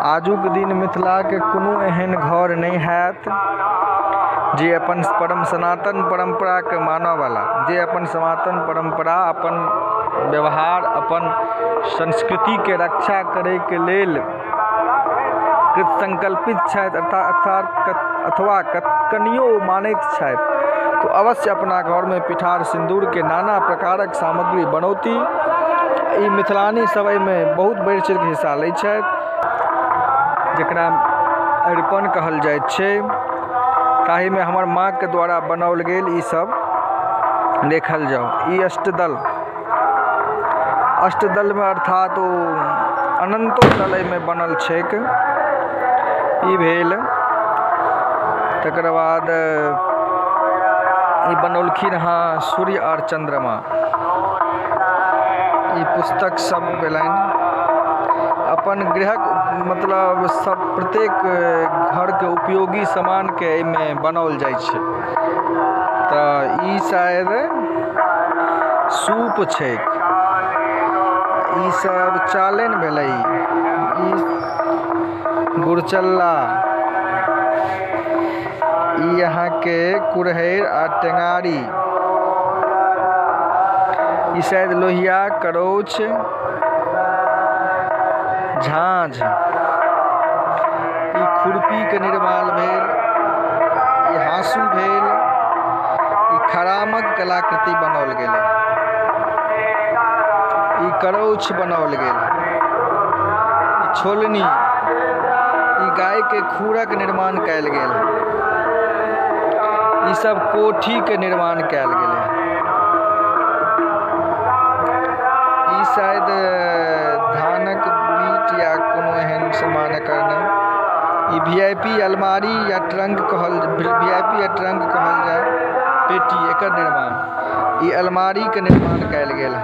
आजुक दिन मिथिलाके कोनो एहन घर नहि हैत जे अपन परम सनातन परम्पराके मानऽवला, जे अपन सनातन परम्परा, अपन व्यवहार, अपन संस्कृतिके रक्षा करैके लेल कृतसंकल्पित छथि अथवा कनियो मानैत छथि, तऽ अवश्य अपना घरमे पिठार सिन्दूरके नाना प्रकारक सामग्री बनौती। ई मिथिलानी सब एहिमे बहुत बढ़ि चढ़िके हिस्सा लै छथि, जकरा अरिपन कहल जाइत छै। ताहिमे हमर माँके द्वारा बनाओल गेल ई सब देखल जाउ। ई अष्टदल, अष्टदलमे अर्थात ओ अनन्तो दल एहिमे बनल छैक। ई भेल। तकर बाद ई बनौलखिन हँ सूर्य आओर चन्द्रमा। ई पुस्तक सब भेलनि। अपन गृहक मतलब सब प्रत्येक घरके उपयोगी सामानके एहिमे बनाओल जाइ छै। तऽ ई शायद सूप छैक। ई सब चालनि भेलै। ई गुड़चल्ला, ई अहाँके कुरहड़ि आ टेङ्गारी, ई शायद लोहिया, करौछ, झाँझ, ई खुरपीके निर्माण भेल, ई हाँसू भेल, ई खरामक कलाकृति बनाओल गेलै, ई करौछ बनाओल गेल, ई छोलनी, ई गायके खूरक निर्माण कयल गेल, ई सब कोठीके निर्माण कयल गेलै। ई शायद धानक बीट या कोनो एहन सामान एकर नहि। ई VIP अलमारी या ट्रंक कहल, VIP या ट्रंक कहल जाय, पेटी, एकर निर्माण। ई अलमारीके निर्माण कयल गेल।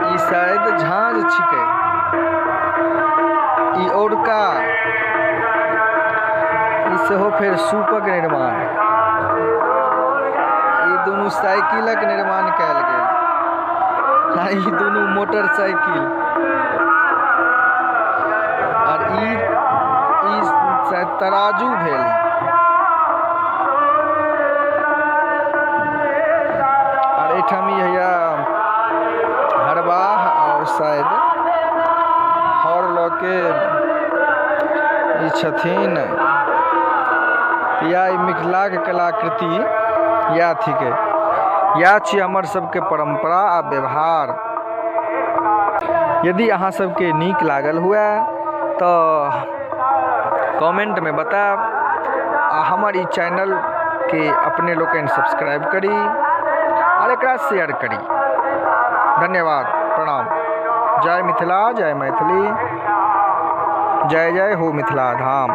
ई शायद झाँझ छिकै। ई औरका, ई सेहो फेर सूपक निर्माण। ई दुनू साइकिलक निर्माण कयल गेल। आ ई दुनू मोटरसाइकिल। आर ई शायद तराजू भेल। आर एहिठाम ई हैया हरबाह आओर शायद हर लऽ के ई छथिन। या ई मिथिलाके कलाकृति इएह थिकै। इएह छी हमर सबके परम्परा आ व्यवहार। यदि अहाँ सबके नीक लागल हुए तऽ कमेंटमे बतायब आ हमर ई चैनलके अपने लोकनि सब्सक्राइब करी आओर एकरा शेयर करी। धन्यवाद, प्रणाम। जय मिथिला, जय मैथिली, जय जय हो मिथिला धाम।